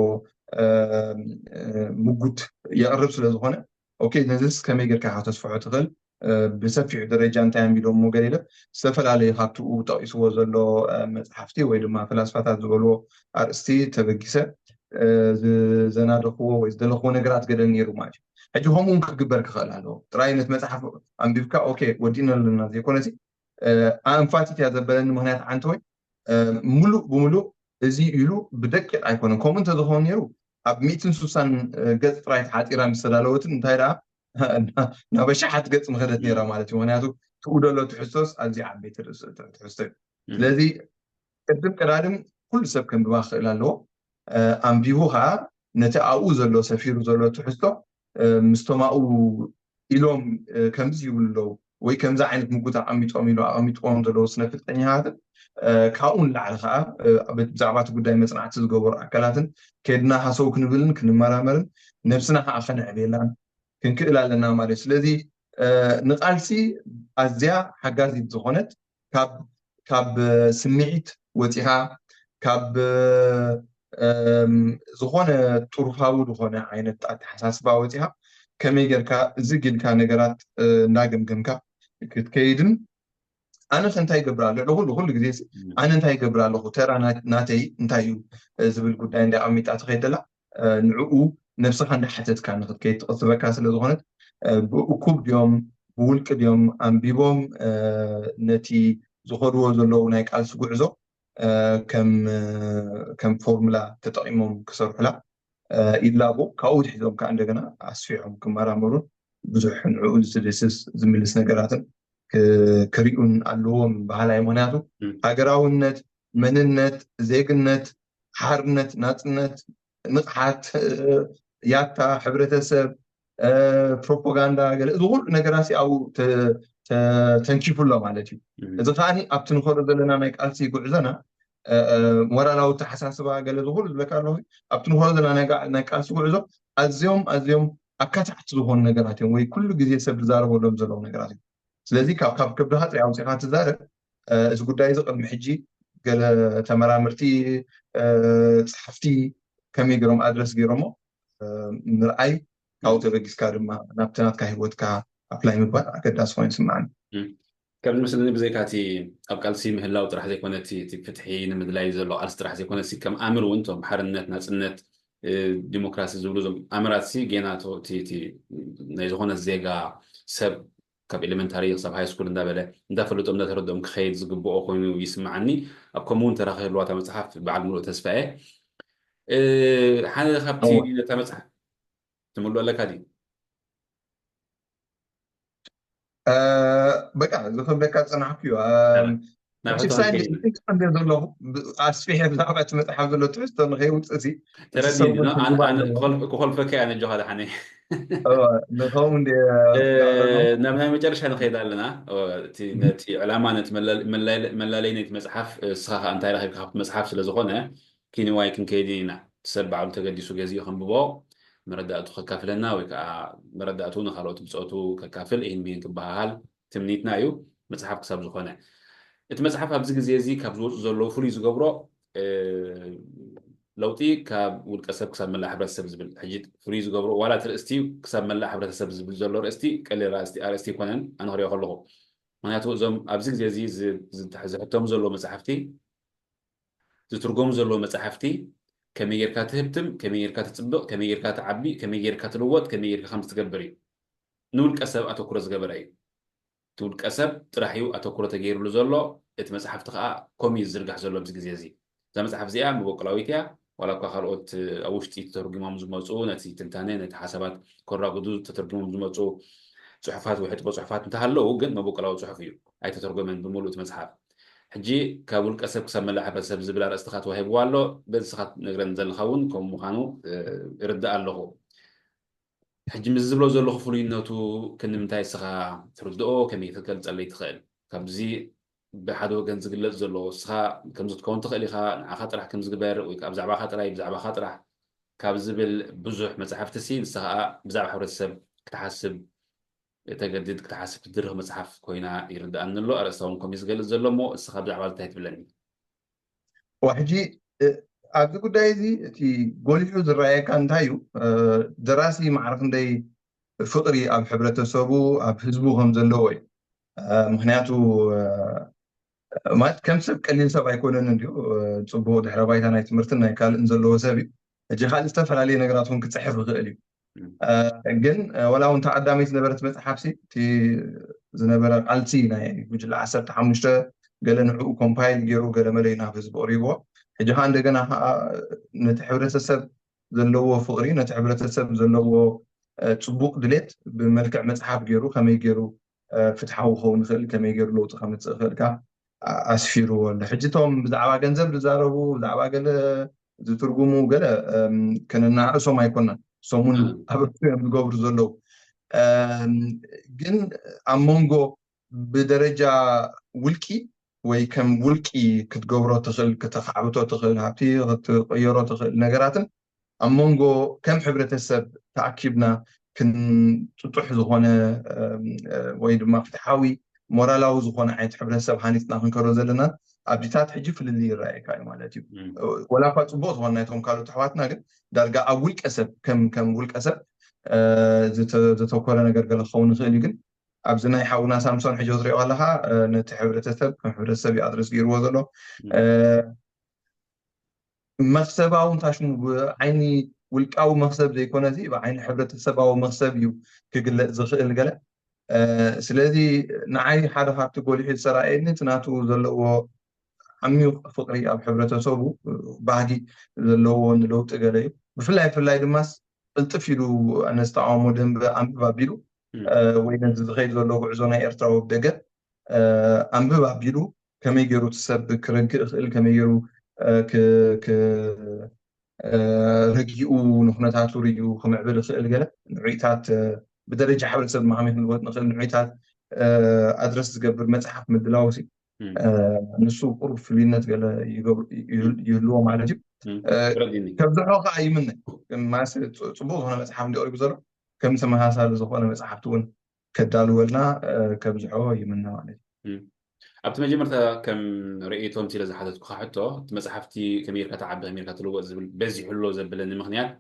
ምጉት የቅርብ ስለዝኮነ ኦኬ ነዚስ ከመይ ጌርካ ከተስፍሖ ትኽእል ብሰፊሑ ደረጃ እንታይ ኣንቢሎሞ ገለ ኢለ ዝተፈላለዩ ካብትኡ ጠቂስዎ ዘሎ መፅሓፍቲ ወይ ድማ ፈላስፋታት ዝበልዎ ኣርእስቲ ተበጊሰ ዝዘናደኽዎ ወይ ዝደለኽዎ ነገራት ገለ ነይሩ ማለት እዩ ሕጂ ከምኡ እውን ክግበር ክኽእል ኣለዎ ጥራይ ነት መፅሓፍ ኣንቢብካ ኦኬ ወዲእና ኣለና ዘይኮነሲ ኣንፋቲት እያ ዘበለኒ ምክንያት ሓንቲ ወይ ሙሉእ ብሙሉእ እዚ ኢሉ ብደቂቕ ኣይኮነን ከምኡ እንተዝኸውን ነይሩ ኣብ ሚእትን ሱሳን ገፅ ጥራይ ተሓፂራ ምስ ተዳለወትን እንታይ ደኣ ናብ ኣሽሓት ገፅ ምኸደት ነይራ ማለት እዩ ምክንያቱ ትኡ ደሎ ትሕዝቶስ ኣዝዩ ዓበይቲ ትሕዝቶ እዩ ስለዚ ቅድም ቀዳድም ኩሉ ሰብ ከንብባ ክኽእል ኣለዎ ኣንቢቡ ከዓ ነቲ ኣብኡ ዘሎ ሰፊሩ ዘሎ ትሕዝቶ ምስቶም ኣብኡ ኢሎም ከምዚ ይብሉ ኣለዉ ወይ ከምዚ ዓይነት ምጉት ኣቐሚጦም ኢሉ ኣቐሚጥዎም ዘለዉ ስነፍልጠኛታትን ካብኡ ንላዕሊ ከዓ ብዛዕባ እቲ ጉዳይ መፅናዕቲ ዝገበሩ ኣካላትን ከድና ሃሰው ክንብልን ክንመራመርን ነብስና ከዓ ከነዕብየላን ክንክእል ኣለና ማለት እዩ ስለዚ ንቃልሲ ኣዝያ ሓጋዚት ዝኾነት ካብ ስምዒት ወፂኻ ካብ ዝኾነ ጥሩፋዊ ዝኾነ ዓይነት ኣተሓሳስባ ወፂኻ ከመይ ጌርካ እዚ ጊልካ ነገራት እናገምገምካ ክትከይድን ኣነ ከ እንታይ ይገብር ኣሎ ልኩሉ ኩሉ ግዜ ኣነ እንታይ ይገብር ኣለኹ ተራ ናተይ እንታይ እዩ ዝብል ጉዳይ እንዳ ኣሚጣ ትኸይድ ደላ ንዕኡ ነብስኻ እንዳሓተትካ ንክትከይድ ትቕስበካ ስለ ዝኾነት ብእኩብ ድዮም ብውልቂ ድዮም ኣንቢቦም ነቲ ዝኸድዎ ዘለዉ ናይ ቃልሲ ጉዕዞ ከም ፎርሙላ ተጠቂሞም ክሰርሑላ ይላቦ ካብኡ ትሒዞም ከዓ እንደገና ኣስፊሖም ክመራመሩን ብዙሕ ንዕኡ ዝድስስ ዝምልስ ነገራትን ክሪኡን ኣለዎም በሃላይ ምክንያቱ ሃገራውነት መንነት ዜግነት ሓርነት ናፅነት ንቕሓት ያታ ሕብረተሰብ ፕሮፓጋንዳ ገለ እዚ ኩሉ ነገራት ኣብኡ ተንኪፉ ኣሎ ማለት እዩ እዚ ከዓ ኣብቲ ንኸዶ ዘለና ናይ ቃልሲ ጉዕዞና ሞራላዊ ተሓሳስባ ገለ ዝኩሉ ዝብለካ ኣለኹ ኣብቲ ንኸዶ ዘለና ናይ ቃልሲ ጉዕዞ ኣዝዮም ኣዝዮም ኣካታዕቲ ዝኾኑ ነገራት እዮም ወይ ኩሉ ግዜ ሰብ ዝዛረበሎም ዘለዉ ነገራት እዮም ስለዚ ካብ ካብ ከብድኻ ጥሪያ ኣውፅኻ ትዛረብ እዚ ጉዳይ እዚ ቅድሚ ሕጂ ገለ ተመራምርቲ ፀሓፍቲ ከመይ ገይሮም ኣድረስ ገይሮሞ ምርኣይ ካብኡ ተበጊስካ ድማ ናብቲ ናትካ ሂወትካ ኣፕላይ ምግባር ኣገዳሲ ኮይኑ ይስምዓኒ ከም ዝመስለኒ ብዘይካ እቲ ኣብ ቃልሲ ምህላው ጥራሕ ዘይኮነ እቲ ፍትሒ ንምድላይ ዘሎ ቃልሲ ጥራሕ ዘይኮነ ከም ኣምር እውን እቶም ሓርነት ናፅነት ዲሞክራሲ ዝብሉ እዞም ኣምራት ሲ ጌና ናይ ዝኾነ ዜጋ ሰብ ካብ ኤሌመንታሪ ክሳብ ሃይ ስኩል እንዳበለ እንዳፈለጦም እንዳተረድኦም ክኸይድ ዝግብኦ ኮይኑ ይስምዓኒ ኣብ ከምኡ እውን ተራኺ ህልዋታ መፅሓፍ በዓል ምሉእ ተስፋ እየ ሓደ ካብቲ ነታ መፅሓፍ ትምሉ ኣለካ ድዩ በቃ ዝኸብደካ ዝፀናሕኩ እዩ ናብ ሕቶ ሳይንስ ክንከይድ ኢና። እንደ ዘለኹ ብ- ኣስፊሐ ብዛዕባ እቲ መፅሓፍ ዘሎ ትሕዝቶ ንኸይውፅእ ሲ እቲ ተረዲኒ ሰብኡት ኖ፣ ኣነ ምግባር ኣነ ኣለዎ። ክኾል- ክኾልፈካ እያ ነጆኻ ድሓነ። እወ፣ ንኸው እንደ እ፣ ናብ ናይ መጨረሻ ንኸይድ ኣለና። እ፣ እቲ ነቲ ዕላማ ነቲ መላ- መላ- መላለይ ነቲ መፅሓፍ፣ እ፣ እስኻ ኸዓ እንታይ ረኺብካ ካብቲ መፅሓፍ ስለ ዝኾነ ኪንዋይ ክንከይድ ኢና። እቲ ሰብ ባዕሉ ተገዲሱ ገዚኡ ከንብቦ መረዳእቱ ከካፍለና ወይ ከዓ መረዳእቱ ንካልኦት ብፆቱ ከካፍል ይህን ብይን ክበሃሃል ትምኒትና እዩ። መፅሓፍ ክሳብ ዝኾነ እቲ መፅሓፍ ኣብዚ ግዜ እዚ ካብ ዝወፁ ዘለዉ ፍሉይ ዝገብሮ እ፣ ለውጢ ካብ ውልቀ ሰብ ክሳብ መላእ ሕብረተሰብ ዝብል ሕጂ ፍሉይ ዝገብሮ ዋላ እቲ ርእስቲ ክሳብ መላእ ሕብረተሰብ ዝብል ዘሎ ርእስቲ ቀሊል ርእስቲ ኣርእስቲ ኣይኮነን ኣነ ክሪኦ ከለኹ። ምክንያቱ እዞም ኣብዚ ግዜ እዚ ዝ- ዝትሕ- ዝሕተሙ ዘለዉ መፅሓፍቲ ዝትርጎሙ ዘለዉ መፅሓፍቲ ከመይ ጌርካ ትህብትም፣ ከመይ ጌርካ ትፅብቕ፣ ከመይ ጌርካ ትዓቢ፣ ከመይ ጌርካ ትልወጥ፣ ከመይ ጌርካ ከም ትገብር እዩ። ንውልቀ ሰብ ኣተኩሮ ዝገበረ እዩ። እቲ ውልቀ ሰብ ጥራሕ እዩ ኣተኩሮ ተገይርሉ ዘሎ። እቲ መፅሓፍቲ ከዓ ከምኡ እዩ ዝዝርጋሕ ዘሎ ኣብዚ ግዜ እዚ። እዛ መፅሓፍ እዚኣ መበቆላዊት እያ። ዋላ እኳ ካልኦት ኣብ ውሽጢ ተተርጉሞም ዝመፁ ነቲ ትንታነ ነቲ ሓሳባት ከራጉዱ ተተርጉሞም ዝመፁ ፅሑፋት ወይ ሕጥቦ ፅሑፋት እንተሃለዉ ግን መበቆላዊ ፅሑፍ እዩ። ኣይተተርጎመን ብምሉእ እቲ መፅሓፍ። ሕጂ ካብ ውልቀ ሰብ ክሳብ መላእ ሕብረተሰብ ዝብል ኣርእስቲ ከዓ ተዋሂብዋ ኣሎ። በዚ ስኻ ትነግረን ዘለኻ እውን ከምኡ ምዃኑ ይርዳእ ኣለኹ። ሕጂ ምስ ዝብሎ ዘለኹ ፍሉይነቱ ክንምንታይ እስኻ ትርድኦ ከመይ ክትገልፀለይ ትኽእል? ካብዚ ብሓደ ወገን ዝግለፅ ዘሎ እስኻ ከምዚ ትከውን ትኽእል ኢኻ፣ ንዓኻ ጥራሕ ከምዚ ግበር ወይ ከዓ ብዛዕባኻ ጥራይ ብዛዕባኻ ጥራሕ ካብ ዝብል ብዙሕ መፅሓፍቲ ሲ ንስኻ ከዓ ብዛዕባ ሕብረተሰብ ክትሓስብ ተገድድ ክትሓስብ ትድርኽ መፅሓፍ ኮይና ይርድኣኒ ኣሎ። ኣርእስታ እውን ከምኡ ዝገልፅ ዘሎ እሞ እስኻ ብዛዕባ እንታይ ትብለኒ? ሕጂ ኣብዚ ጉዳይ እዚ እቲ ጎሊሑ ዝረኣየካ እንታይ እዩ? ደራሲ ማዕረ ክንደይ ፍቕሪ ኣብ ሕብረተሰቡ ኣብ ህዝቡ ከም ዘለዎ እዩ። ምክንያቱ ማለት ከም ሰብ ቀሊል ሰብ ኣይኮነን እንዲዩ። ፅቡቅ ድሕረ ባይታ ናይ ትምህርትን ናይ ካልእን ዘለዎ ሰብ እዩ። ሕጂ ካልእ ዝተፈላለየ ነገራት እውን ክፅሕፍ ይኽእል እዩ። ግን ዋላ እውን ተቐዳመይቲ ዝነበረት መፅሓፍ ሲ እቲ ዝነበረ ቃልሲ ናይ ጉጅለ ዓሰርተ ሓሙሽተ ገለ ንዕኡ ኮምፓይል ገይሩ ገለ መለ ናብ ህዝቢ ኣቕሪብዎ። ሕጂ ከዓ እንደገና ከዓ ነቲ ሕብረተሰብ ዘለዎ ፍቕሪ ነቲ ሕብረተሰብ ዘለዎ ፅቡቕ ድሌት ብመልክዕ መፅሓፍ ገይሩ ከመይ ገይሩ ፍትሓዊ ክኸውን ይኽእል ከመይ ገይሩ ለውጢ ከምፅእ ይኽእል ኣስፊርዎ ኣሎ። ሕጂ እቶም ብዛዕባ ገንዘብ ዝዛረቡ ብዛዕባ ገለ ዝትርጉሙ ገለ ከነናእሶም ኣይኮናን። እሶም እውን ኣበርክቶ እዮም ዝገብሩ ዘለዉ። ግን ኣብ መንጎ ብደረጃ ውልቂ ወይ ከም ውልቂ ክትገብሮ ትኽእል ክተኻዕብቶ ትኽእል ሃብቲ ክትቀየሮ ትኽእል ነገራትን ኣብ መንጎ ከም ሕብረተሰብ ተኣኪብና ክንጥጡሕ ዝኾነ ወይ ድማ ፍትሓዊ ሞራላዊ ዝኾነ ዓይነት ሕብረተሰብ ሃኒፅና ክንከዶ ዘለና ኣብዚታት ሕጂ ፍልልይ ይረኣየካ እዩ ማለት እዩ። ወላ እኳ ፅቡቅ ዝኾነ ናይቶም ካልኦት ኣሕዋትና ግን ዳርጋ ኣብ ውልቀ ሰብ ከም ከም ውልቀ ሰብ ዝተኮረ ነገር ገለ ክኸውን ይኽእል እዩ። ግን ኣብዚ ናይ ሓውና ሳምሶን ሕጂ ክትሪኦ ከለካ ነቲ ሕብረተሰብ ከም ሕብረተሰብ እዩ ኣድረስ ገይርዎ ዘሎ። መክሰባዊ እንታይ ሽሙ ብዓይኒ ውልቃዊ መክሰብ ዘይኮነ ብዓይኒ ሕብረተሰባዊ መክሰብ እዩ ክግለፅ ዝኽእል ገለ። ስለዚ ንዓይ ሓደ ካብቲ ጎሊሑ ዝተረኣየኒ እቲ ናቱ ዘለዎ ዓሚቕ ፍቕሪ ኣብ ሕብረተሰቡ ባህጊ ዘለዎ ንለውጢ ገለ እዩ። ብፍላይ ብፍላይ ድማስ ቅልጥፍ ኢሉ ነዚ ተቃውሞ ደንበ ኣንብብ ኣቢሉ ወይ ነዚ ዝኸይድ ዘሎ ጉዕዞ ናይ ኤርትራ ወብ ደገ ኣንብብ ኣቢሉ ከመይ ገይሩ እቲ ሰብ ክረግእ ይኽእል ከመይ ገይሩ ረጊኡ ንኩነታቱ ርዩ ክምዕብል ይኽእል ገለ ንዑይታት ብደረጃ ሕብረተሰብ ማዕሚ ክንልወጥ ንኽእል ንዑይታት ኣድረስ ዝገብር መፅሓፍ ምድላው ንሱ ቁሩብ ፍልይነት ገለ ይህልዎ ማለት እዩ። ከብዝሖ ከዓ ይምነ ጽቡቅ ዝኾነ መፅሓፍ እንዲቀሪቡ ዘሎ ከም ተመሳሳሊ ዝኾነ መፅሓፍቲ እውን ከዳልወልና ከብዝሖ ይምነ ማለት እዩ። ኣብቲ መጀመርታ ከም ርእይቶ ምሲለ ዝሓተትኩካ ሕቶ እቲ መፅሓፍቲ ከመይ ጌርካ ትዓቢ ከመይ ጌርካ ትልወጥ ዝብል በዚሑ ኣሎ ዘብለኒ ምክንያት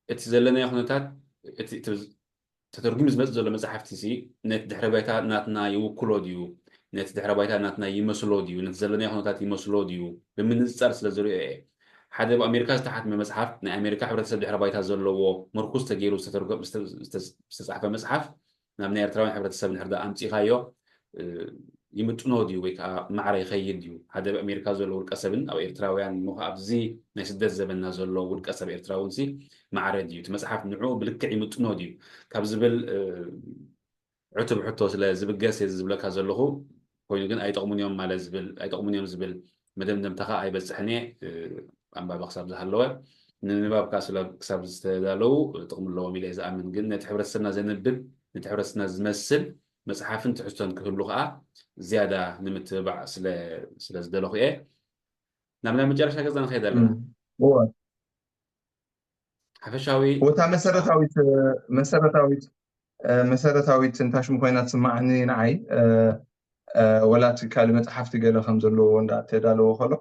እቲ ዘለናዮ ኩነታት ተተርጉሙ ዝመፅእ ዘሎ መፅሓፍቲ ሲ ነቲ ድሕረ ባይታ ናትና ይውክሎ ድዩ ነቲ ድሕረ ባይታ ናትና ይመስሎ ድዩ ነቲ ዘለናዮ ኩነታት ይመስሎ ድዩ ብምንፅፃር ስለ ዝሪኦ እየ። ሓደ ኣብ ኣሜሪካ ዝተሓትመ መፅሓፍ ናይ ኣሜሪካ ሕብረተሰብ ድሕረ ባይታ ዘለዎ ምርኩስ ተገይሩ ዝተፃሕፈ መፅሓፍ ናብ ናይ ኤርትራውያን ሕብረተሰብ እንድሕር ደኣ ኣምጺእካዮ ይምጥኖ ድዩ ወይ ከዓ ማዕረ ይኸይድ ድዩ? ሓደ ኣብ ኣሜሪካ ዘሎ ውልቀ ሰብን ኣብ ኤርትራውያን እሞ ከዓ ኣብዚ ናይ ስደት ዘበንና ዘሎ ውልቀ ሰብ ኤርትራዊ እውን ሲ ማዕረ ድዩ? እቲ መፅሓፍ ንዕኡ ብልክዕ ይምጥኖ ድዩ? ካብ ዝብል ዕቱብ ሕቶ ስለ ዝብገስ እየ ዝብለካ ዘለኹ። ኮይኑ ግን ኣይጠቕሙን እዮም ማለት ዝብል ኣይጠቕሙን እዮም ዝብል መደምደምታ ከዓ ኣይበፅሕን እየ። ኣንባቢ ክሳብ ዝሃለወ ንንባብ ከዓ ክሳብ ዝተዳለዉ ጥቕሚ ኣለዎም ኢለ ዝኣምን። ግን ነቲ ሕብረተሰብና ዘንብብ ነቲ ሕብረተሰብና ዝመስል መፅሓፍን ትሕዝቶን ክህሉ ከዓ ዝያዳ ንምትብባዕ ስለ ዝደለኹ እየ። ናብ ናይ መጨረሻ ገዛ ንኸይድ ኣለና። ሓፈሻዊ ወታ መሰረታዊት መሰረታዊት መሰረታዊት እንታሽሙ ኮይና ትስማዓኒ ንዓይ። ወላ እቲ ካልእ መፅሓፍቲ ገለ ከም ዘለዎ እንዳተዳለወ ከሎ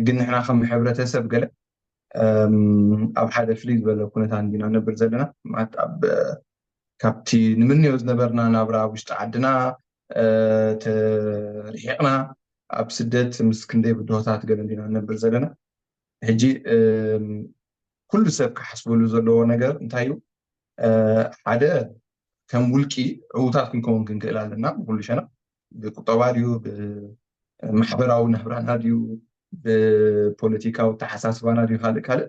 ግን ንሕና ከም ሕብረተሰብ ገለ ኣብ ሓደ ፍልይ ዝበለ ኩነታት እንዲና ነብር ዘለና። ማለት ኣብ ካብቲ ንምንዮ ዝነበርና ናብራ ኣብ ውሽጢ ዓድና ተርሒቕና ኣብ ስደት ምስ ክንደይ ብድሆታት ገለ እንዲና ነብር ዘለና። ሕጂ ኩሉ ሰብ ክሓስበሉ ዘለዎ ነገር እንታይ እዩ? ሓደ ከም ውልቂ ዕዉታት ክንከውን ክንክእል ኣለና። ብኩሉ ሸና ብቁጠባ ድዩ ብማሕበራዊ ናብራና ድዩ ብፖለቲካዊ ተሓሳስባና ድዩ ካልእ ካልእ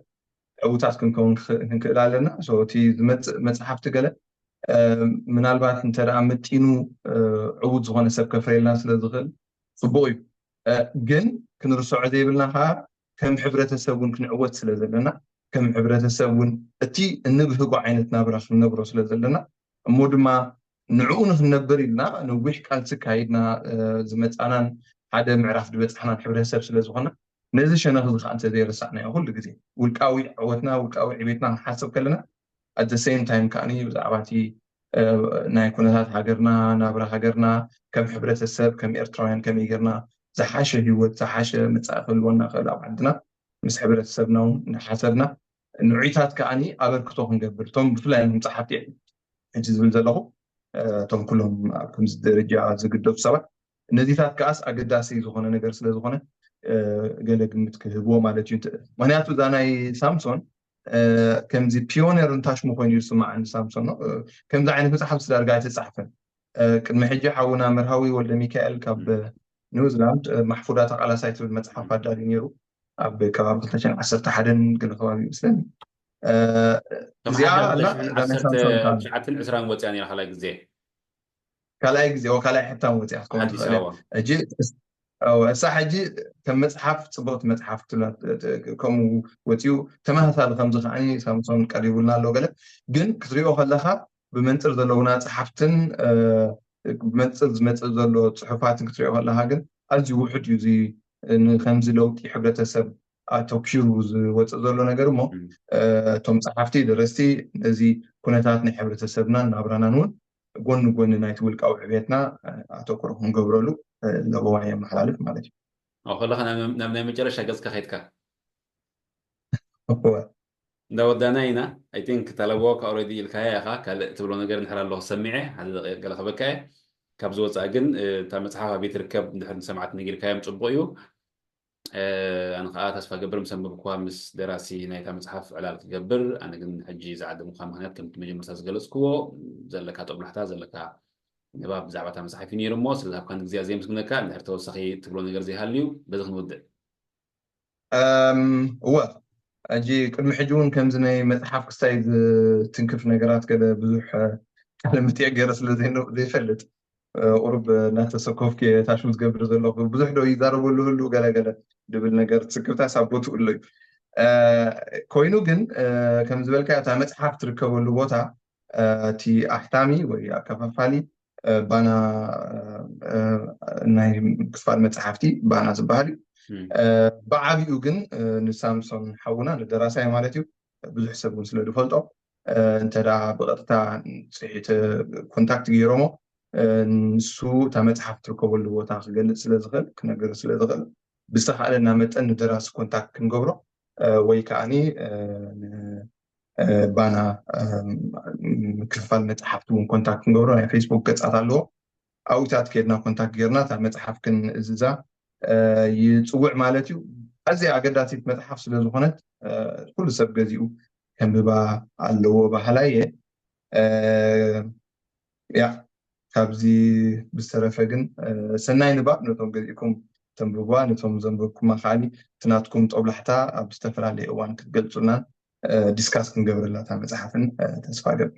ዕዉታት ክንከውን ክንክእል ኣለና። እቲ ዝመፅእ መፅሓፍቲ ገለ ምናልባት እንተ መጢኑ ዕዉት ዝኾነ ሰብ ከፍረየልና ስለ ዝኽእል ፅቡቕ እዩ። ግን ክንርስዖ ዘይብልና ከዓ ከም ሕብረተሰብ እውን ክንዕወት ስለ ዘለና ከም ሕብረተሰብ እውን እቲ እንብህጎ ዓይነት ናብራ ክንነብሮ ስለ ዘለና እሞ ድማ ንዕኡ ንክንነብር ኢልና ነዊሕ ቃልሲ ካይድና ዝመፃናን ሓደ ምዕራፍ ዝበፃሕናን ሕብረተሰብ ስለ ዝኾና ነዚ ሸነኽ እዚ ከዓ እንተዘይረሳዕናዮ ኩሉ ግዜ ውልቃዊ ዕወትና ውልቃዊ ዕቤትና ክንሓስብ ከለና at the same time ከዓ ብዛዕባ እቲ ናይ ኩነታት ሃገርና ናብራ ሃገርና ከም ሕብረተሰብ ከም ኤርትራውያን ከመይ ጌርና ዝሓሸ ህይወት ዝሓሸ መፃኢ ክህልወና ክእል ኣብ ዓድና ምስ ሕብረተሰብና እውን እናሓሰብና ንዑይታት ከዓ ኣበርክቶ ክንገብር እቶም ብፍላይ ም ፀሓፍቲ ሕጂ ዝብል ዘለኹ እቶም ኩሎም ኣብ ከምዚ ደረጃ ዝግደሱ ሰባት ነዚታት ከዓስ ኣገዳሲ ዝኾነ ነገር ስለ ዝኾነ ገለ ግምት ክህብዎ ማለት እዩ። ምክንያቱ እዛ ናይ ሳምሶን ከምዚ ፒዮነር እንታሽሙ ኮይኑ ይስማዓኒ ሳምሶን ነው። ከምዚ ዓይነት መፅሓፍ ስዳርጋ ኣይተፃሕፈን። ቅድሚ ሕጂ ሓውና መርሃዊ ወልደ ሚካኤል ካብ ኒውዚላንድ ማሕፉዳ ተቃላሳይ ትብል መፅሓፍ ኣዳልዩ ነይሩ። ኣብ ከባቢ ክልተ ሽሕን ዓሰርተ ሓደን ገለ ከባቢ ይመስለኒ። እዚኣ ኣላ እዛ ናይ ሳምሶን ትሽዓትን ዕስራን ወፅያ ነይራ ካልኣይ ግዜ ካልኣይ ግዜ ካልኣይ ሕታም ወፅያ ክትከውን ኣዲስ ትኽእል እያ። ኣበባ ሕጂ እሳ ሕጂ ከም መፅሓፍ ፅብቕቲ መፅሓፍ ክትብላ ከምኡ ወፂኡ ተመሳሳሊ ከምዚ ከዓ ሳምሶን ቀሪቡልና ኣሎ። ገለ ግን ክትሪኦ ከለካ ብመንፅር ዘለውና ፀሓፍትን ብመንፅር ዝመፅእ ዘሎ ፅሑፋትን ክትሪኦ ከለካ ግን ኣዝዩ ውሑድ እዩ። እዚ ንከምዚ ለውጢ ሕብረተሰብ ኣተኪሩ ዝወፅእ ዘሎ ነገር እሞ እቶም ፀሓፍቲ ደረስቲ ነዚ ኩነታት ናይ ሕብረተሰብናን ናብራናን እውን ጎኒ ጎኒ ናይቲ ውልቃዊ ዕቤትና ኣተኩሮ ክንገብረሉ ለበዋ የመሓላልፍ ማለት እዩ። ከለካ ናብ ናይ መጨረሻ ገፅካ ከይድካ እወ እንዳወዳና ኢና። I think ተለቦ already ኢልካያ ኢኻ። ካልእ ትብሎ ነገር እንድሕር ኣለኹ ሰሚዐ ሓደ ደቂቕ ገለ ክበካ እየ። ካብ ዝወፃእ ግን እታ መፅሓፍ ኣበይ ትርከብ እንድሕር ንሰማዕቲ ነጊርካዮም ፅቡቕ እዩ። ኣነ ከዓ ተስፋ ገብር ምስ ኣንበብኩዋ ምስ ደራሲ ናይታ መፅሓፍ ዕላል ክገብር። ኣነ ግን ሕጂ ዝዓደምኩካ ምክንያት ከምቲ መጀመርታ ዝገለፅክዎ ዘለካ ጦብላሕታ ዘለካ ንባብ ብዛዕባ እታ መፅሓፍ እዩ ነይሩ እሞ ስለዝሃብካን ግዜ ኣዝየ ምስግነካ። እንድሕር ተወሳኺ ትብሎ ነገር ዘይሃልዩ በዚ ክንውድእ። እወ ሕጂ ቅድሚ ሕጂ እውን ከምዚ ናይ መፅሓፍ ክስታይ ዝትንክፍ ነገራት ገለ ብዙሕ ቃለ መጠይቕ ገይረ ስለ ዘይፈልጥ ቁሩብ እናተሰኮፍኩ እየ ታሽሙ ዝገብር ዘለኹ። ብዙሕ ዶ ይዛረበሉ ህሉ ገለገለ ድብል ነገር ትስክፍታ ሳቦቱ እሎ እዩ። ኮይኑ ግን ከም ዝበልካ እታ መፅሓፍ ትርከበሉ ቦታ እቲ ኣሕታሚ ወይ ኣከፋፋሊ ባና ናይ ክፋል መፅሓፍቲ ባና ዝበሃል እዩ። ብዓብኡ ግን ንሳምሶን ሓውና ንደራሳይ ማለት እዩ ብዙሕ ሰብ እውን ስለ ዝፈልጦ እንተ ብቐጥታ ፅሒተ ኮንታክት ገይሮሞ ንሱ እታ መፅሓፍ ትርከበሉ ቦታ ክገልፅ ስለ ዝኽእል ክነገር ስለ ዝኽእል ብዝተኻእለና መጠን ንደራሲ ኮንታክት ክንገብሮ ወይ ከዓኒ ባና ክፋል መፅሓፍቲ እውን ኮንታክት ክንገብሮ ናይ ፌስቡክ ገፃት ኣለዎ። ኣብኡታት ከድና ኮንታክት ጌርና እታ መፅሓፍ ክንእዝዛ ይፅውዕ ማለት እዩ። ኣዝያ ኣገዳሲት መፅሓፍ ስለ ዝኾነት ኩሉ ሰብ ገዚኡ ከንብባ ኣለዎ ባህላ እየ። ያ ካብዚ ብዝተረፈ ግን ሰናይ ንባብ ነቶም ገዚእኩም ተንብብዋ ነቶም ዘንበብኩማ ከዓኒ እቲ ናትኩም ጦብላሕታ ኣብ ዝተፈላለየ እዋን ክትገልፁልናን ዲስካስ ክንገብረላ እታ መፅሓፍን ተስፋ ገብር።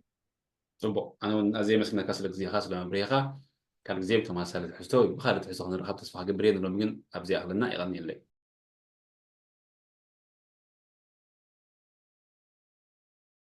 ፅቡቕ ኣነ እውን ኣዝየ የመስግነካ ስለ ግዜኻ ስለ መብርሂኻ። ካልእ ግዜ ብተመሳሳሊ ትሕዝቶ ወይ ብኻልእ ትሕዝቶ ክንራኸብ ተስፋ ክገብር እየ። ንሎሚ ግን ኣብዚ ይኣኽለና። የቐንየለይ።